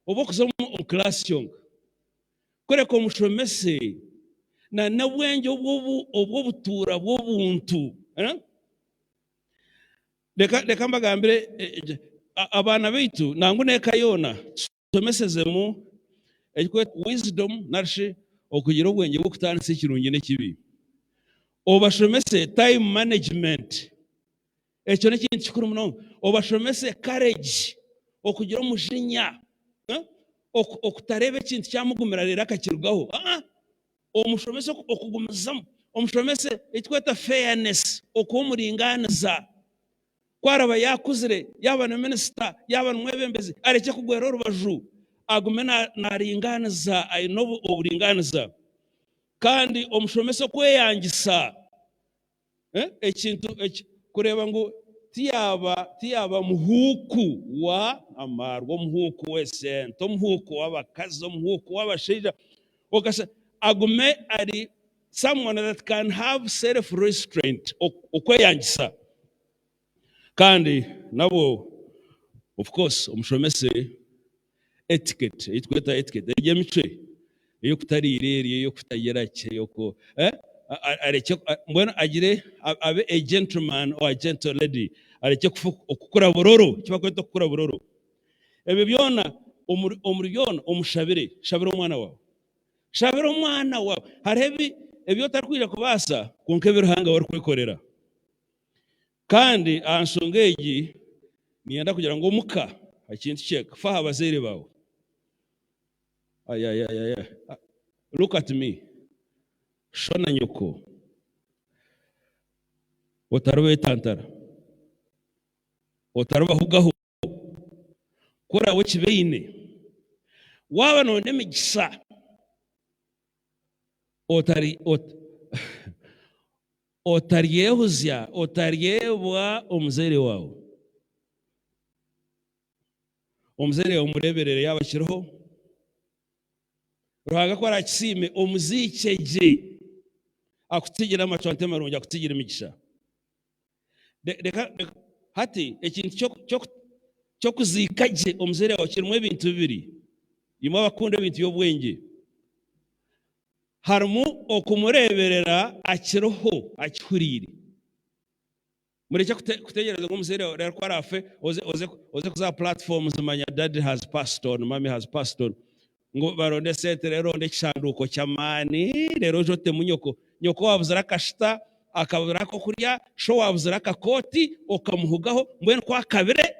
obw'okuza omu kilaasi kyonka, kureka omushomese na n'obwengye obw'obutuura bw'obuntu. Reka reka mbagambire abaana baitu nangwa n'eka yoona tushomesezemu ekirikwetwa wisdom nari shi okugira obwengye bw'okutaanisa ekirungi n'ekibi. Obashomese time management. Ekyo n'ekintu kikuru munonga. Obashomese courage, okugira omujinya, okutareeba ekintu kyamugumira reero akakirugaho. Aa, omushomese okugumizamu, omushomese eki turikweta fairness, okuba omuringaaniza. Ku araba yaakuzire, yaaba ni minisita, yaaba ni mwebembezi, arekye kugwera orubaju, agume naaringaaniza, aine oburingaaniza. Kandi omushomese okweyangisa. Ekintu eki, kureeba ngu tiyaaba, tiyaaba muhuuku wa amaarwa, omuhuuku w'esente, omuhuuku w'abakazi, omuhuuku w'abashaija, okasha agume ari someone that can have self restraint, okweyangisa. Kandi nabwo. Of course omushomese etiquette ei turikweta etiquette eri emicwe ey'okutariira eri ey'okutagira ki ey'oku eh arekye mbwenu agire abe a gentleman or a gentle lady arekye kukura buroro eki barikweta okukura buroro. Ebyo byona omuri omuri byona omushabire, shabira omwana waawe. Shabira omwana waawe. Hariho ebi ebi otarikwija kubaasa kwonka ebi Ruhanga we arikwekorera. Kandi aha nshonga egi, niinyenda kugira ngu omuka ekintu ky'eka, fa aha bazaire baawe. Ayayayaya, look at me, sho na nyoko otaribetantara, otaribahugaho. Ku oraabe okibaine, waaba nooyenda emigisha, otari, ot, Otaryehuzya, otaryebwa omuzaire waawe. Omuzaire waawe omureeberere yaaba akiriho. Ruhanga ku araakisiime, omuziikye gye, akutsigire amacwante marungi, akutsigire emigisha. Reka, reka, hati ekintu ky'okuziika gye omuzaire waawe kirimu ebintu bibiri. Imwe abakunda ebintu by'obwengye. Harimu okumureeberera akiriho, akihuriire. Murekye kutegyereza ngu omuzaire waawe reero ku araafe oze oze oze kuza aha platforms manya daddy has passed on, mummy has passed on. Ngu baronde esente reero oronde ekishanduuko ky'amaani reero oije otemu nyoko. Nyoko waabuzire akashita, akabura ak'okurya, sho waabuzire akakooti okamuhugaho mbwenu ku akabire,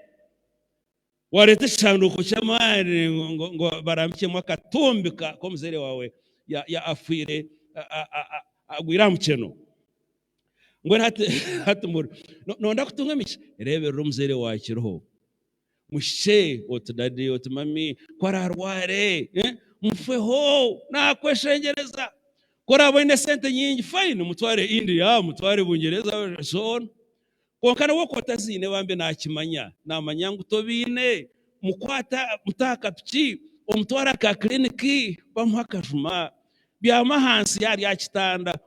Wareeta ekishanduuko ky'amaani ngu barambikyemu akatumbi k'omuzaire waawe afiire agwire aha mukyeno. Mbwenu hati hati noyenda kutunga emigisha, reeberera omuzaire waawe akiriho. Muhikye oti dadi, oti mami, ku araarware, mufeho, naakweshengyereza. Ku oraabe oine esente nyingi, fine, mutware India, mutware Bungyereza, so on. Kwonka nawe ku otaziine bambi naakimanya. Naamanya ngu tobiine. Mukwate mute aha kapiki, omutware aka kiriniki bamuhe akajuma. Byama ahansi yaarya aha kitanda,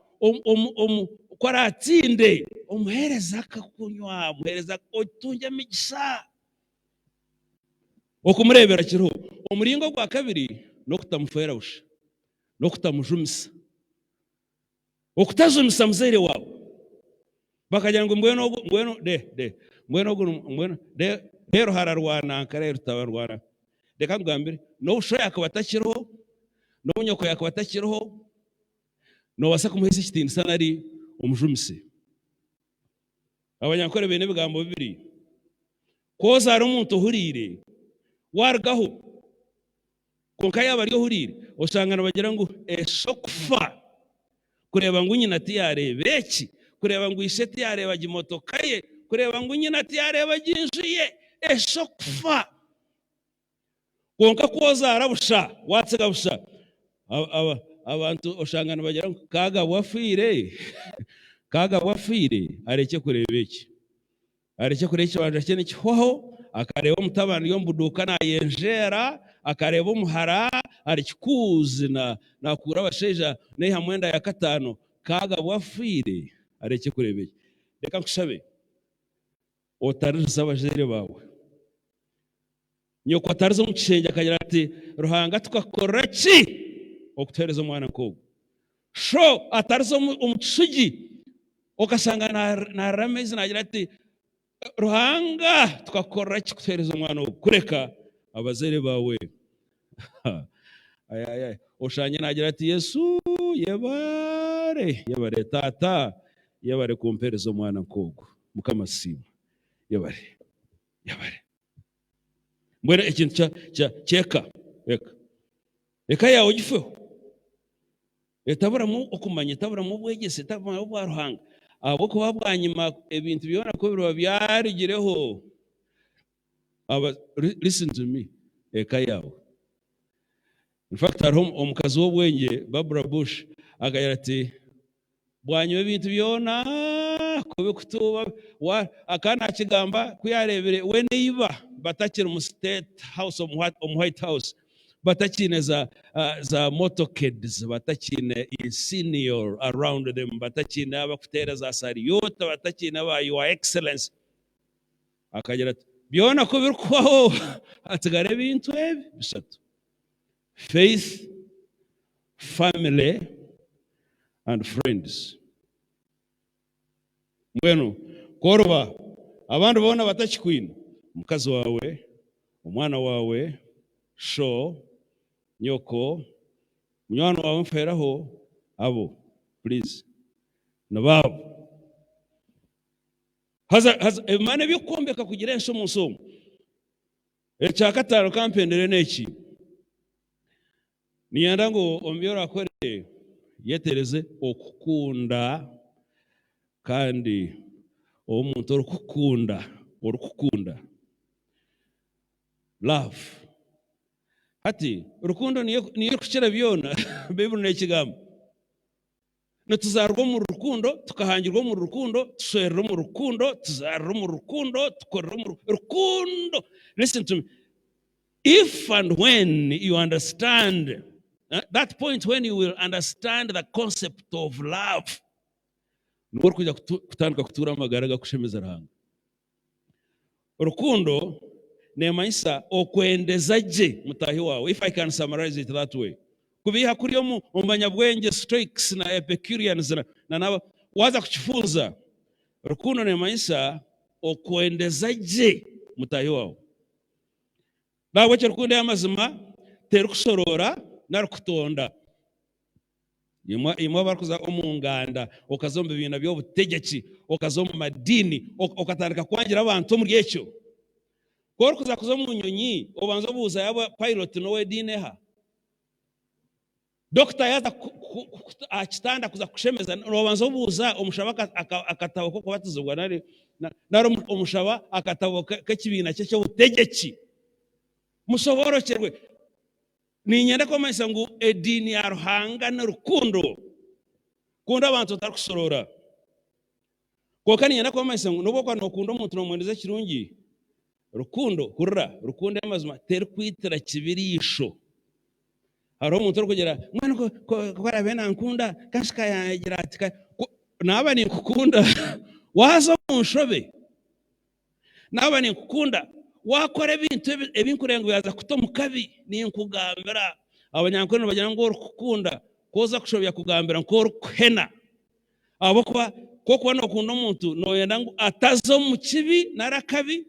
ku araatsinde omuheereze akakunywa, omuheereze otungye emigisha. Okumureebera kiriho. Omuringo ogwa kabiri n'okutamufeera busha, n'okutamujumisa. Okutajumisa muzaire waawe. Bakagira ngu mbwenu ogu, mbwenu de, de, mbwenu ogu, mbwenu de, reero hararwana nka reero tabarwana. Reka nkugambire, n'obu sho yaakuba atakiriho, n'obu nyoko yaakuba atakiriho, noobaasa kumuhaisa ekitiinisa nari omujumise. Abanyankore baine ebigambo bibiri, Ku ozaara omuntu ohuriire, waarugaho. Kwonka yaaba ari ohuriire, oshanga nibagira ngu esha okufa kureeba ngu nyina tiyaareeba eki, kureeba ngu ishe tiyaareeba gi motoka ye, kureeba ngu nyina tiyaareeba gi nju ye. Esha okufa. Kwonka ku ozaara busha, waatsiga busha, abantu oshanga nibagira ngu Kagabwa afiire, Kagabwa afiire arekye kureeba eki. Arekye kureeba ekibanja kye nikihwaho, akareeba omutabani ari omu buduuka naayenjeera, akareeba omuhara ari kikuuzi naakuura abashaija naihamu enda ya kataano, Kagabwa afiire arekye kureeba ekyo. Reka nkushabe otaririza abazaire baawe. Nyoko atariza omu kishengye akagira ati, Ruhanga tukakukorera ki okutuheereza omwana nk'ogu? Sho atariza omu kishugi okashanga naarira amaizi naagira ati, Ruhanga tukakukorera ki kutuheereza omwana ogu? Kureka abazaire baawe. Oshangye naagira ati, Yesu yebare, yebare taata, yebare kumpeereza omwana nk'ogu. Mukama asiimwe. Yebare, yebare. Mbwenu ekintu kya kya ky'eka eka eka yaawe ogifeho etaburamu okumanya etaburamu obwegyese etaburamu obwa Ruhanga ahabw'okuba bwanyima ebintu byona ku biriba byarugireho aba listen to me eka yaawe in fact hariho omukazi w'obwengye Barbara Bush akagira ati Bwanyima ebintu byona ku birikutuuba, akaba naakigamba ku yaareebire we na iba batakiri mu State House, omu White House, batakiine za, za motorcades, batakiine insignia around them, batakiine abakuteera za salute, batakiine ba Your Excellency. Akagira ati, Byona ku birikuhwaho hatsigara ebintu ebi bishatu, Faith, family and friends. Mbwenu ku oriba abandi boona batakikwine, omukazi waawe, omwana waawe, sho, nyoko, munywani waawe nfeeraho, abo please nibaabo. Haza haza ebimana eby'okwombeka kugira ensi omu nsi omu. Ekyakataano kampendere n'eki, niinyenda ngu omu bi oraakore yeteereze okukunda kandi obe omuntu orikukunda, orikukunda, love. Hati rukundo niyo niyo erikukira byona, Baiburi neekigamba. Nituzaarwa omuri rukundo, tukahangirwa omuri rukundo, tushwerera omuri rukundo, tuzaarira omuri rukundo, tukurira omuri rukundo. Listen to me. If and when you understand eh, that point when you will understand the concept of love, nibwo orikwija kutandika kutuura amagara agakushemeza Ruhanga. Rukundo neemanyisa okwendeza gye mutaahi waawe, if I can summarize it that way. Kubiiha kuri omu omu banyabwengye Stoics na Epicureans na na n'aba waaza kukifunza, rukundo neemanyisa okwendeza gye mutaahi waawe. N'ahabw'ekyo rukundo ey'amazima terikushoroora nari kutonda. Imwe imwe abarikuza omu nganda, okaza omu bibiina by'obutegyeki, okaza omu madiini, okatandika kwangira abantu omuri ekyo. Ku orikuza kuza omu nyonyi, obanza obuuza yaaba pilot n'ow'ediini eha? Dokita yaaza aha kitanda kuza kukushemeza, noobanza obuuza omushaba akatabo k'okubatizibwa nari nari omushaba akatabo k'ekibiina kye ky'obutegyeki. Mushoboorokyerwe. Niinyenda kubamanyisa ngu ediini ya Ruhanga ni rukundo. Kunda abantu otarikushoroora. Kwonka niinyenda kubamanyisa ngu n'obu orikuba nookunda omuntu noomwendeza ekirungi, rukundo, hurira, rukundo ey'amazima terikwitira kibi riisho. Hariho omuntu orikugira mbwenu ku ku araabe nankunda kanshi ka yaagira ati ka naaba ninkukunda waaza omu nshobe. Naaba ninkukunda, waakora ebintu ebi nkureeba ngu byaza kukuta omu kabi, ninkugambira. Abanyankore nibagira ngu orikukunda ku oza kushobya akugambira nk'orikuhena. Ahabw'okuba ku orikuba nookunda omuntu, nooyenda ngu ataza omu kibi nari akabi,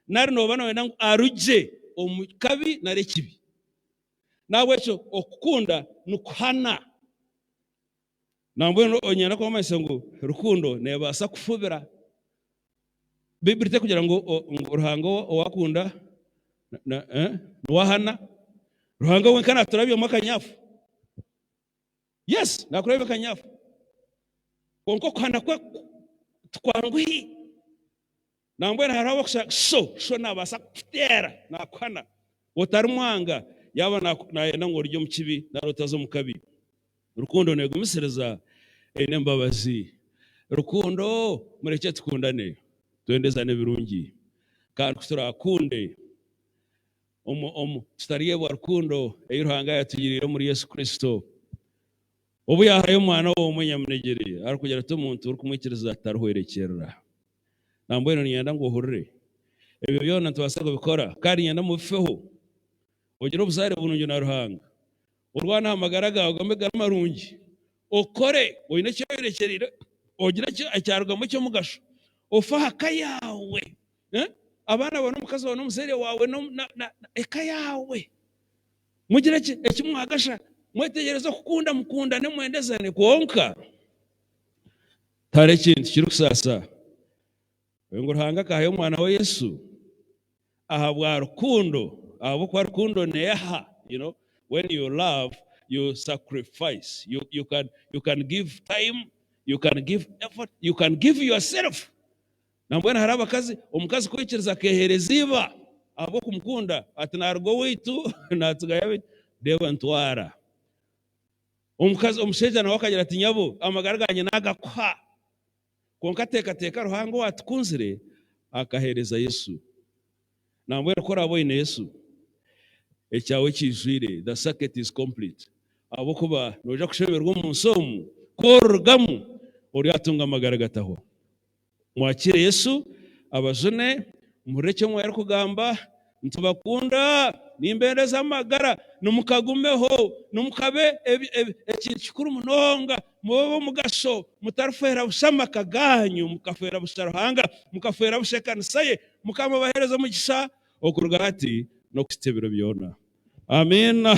nari nooba nooyenda ngu arugye omu kabi nari ekibi. N'ahabw'ekyo okukunda nikuhana. Nambwenu niinyenda kubamanyisa ngu rukundo neebaasa kufubira. Baiburi terikugira ngu Ruhanga ou akunda niwe ahana. Ruhanga wenka naaturabyamu akanyafu. Yes, naakurabyamu akanyafu. Kwonka okuhana kwe tikwanguhi. Nambwenu hariho abarikushanga sho, sho naabaasa kukuteera naakuhana. Otarimwanga yaaba naayenda ngu orugye omu kibi nari otaza omu kabi. Rukundo neegumisiriza, eine embabazi. Rukundo, murekye tukundane, twendezane ebirungi. Kandi ku turaakunde, omu, omu, tutaryebwa rukundo ei Ruhanga yaatugiriire omuri Yesu Kristo, obu yaahayo Omwana we omwe nyamunegyere, arikugira ati, Omuntu orikumwikiriza tarihwerekyerera. Nambwenu niinyenda ngu ohurire. Ebyo byona nitubaasa kubikora, kandi niinyenda mubifeho, ogire obuzaare burungi na Ruhanga. Orwane aha magara gaawe gambe gari marungi, okore oine eki oyorekyereire, ogire ekyarugamu eky'omugasho, ofe aha ka yaawe, abaana baawe n'omukazi waawe n'omuzaire waawe eka yaawe. Mugire eki mwagasha, mwetegyereze okukunda, mukundane, mwendezane. Kwonka tihariho ekintu kirikusaasa ngu Ruhanga akahayo omwana we Yesu ahabwa rukundo, ahabw'okuba rukundo neeha, you know, when you love, you sacrifice, you, you, can, you can give time, you can give effort, you can give yourself. Nambwenu hariho abakazi, omukazi ku aikiriza akeeheereza iba ahabw'okumukunda, ati naaruga owaitu naatsigayo abaitu, reeba ntwara. Omukazi, omushaija nawe akagira ati nyabo amagara gangye naagakuha. Kwonka teekateeka Ruhanga owaatukunzire akaheereza Yesu. Nambwenu ku oraabe oine Yesu, ekyawe kiijwire, the circuit is complete, ahabw'okuba noija kushemererwa omu nsi omu, ku orirugamu oryatunga amagara agatahwaho. Mwakiire Yesu abajune. Muhurire eki Omwoyo arikugamba, Nitubakunda, nimbendeza amagara, nimukagumeho, nimukabe ekintu kikuru munonga, mube ab'omugasho, mutarifeera busha amaka gaanyu, mukafeera busha Ruhanga, mukafeera busha ekanisa ye. Mukama abaheereze omugisha okuruga hati n'okuhitsya ebiro byona. Amiina.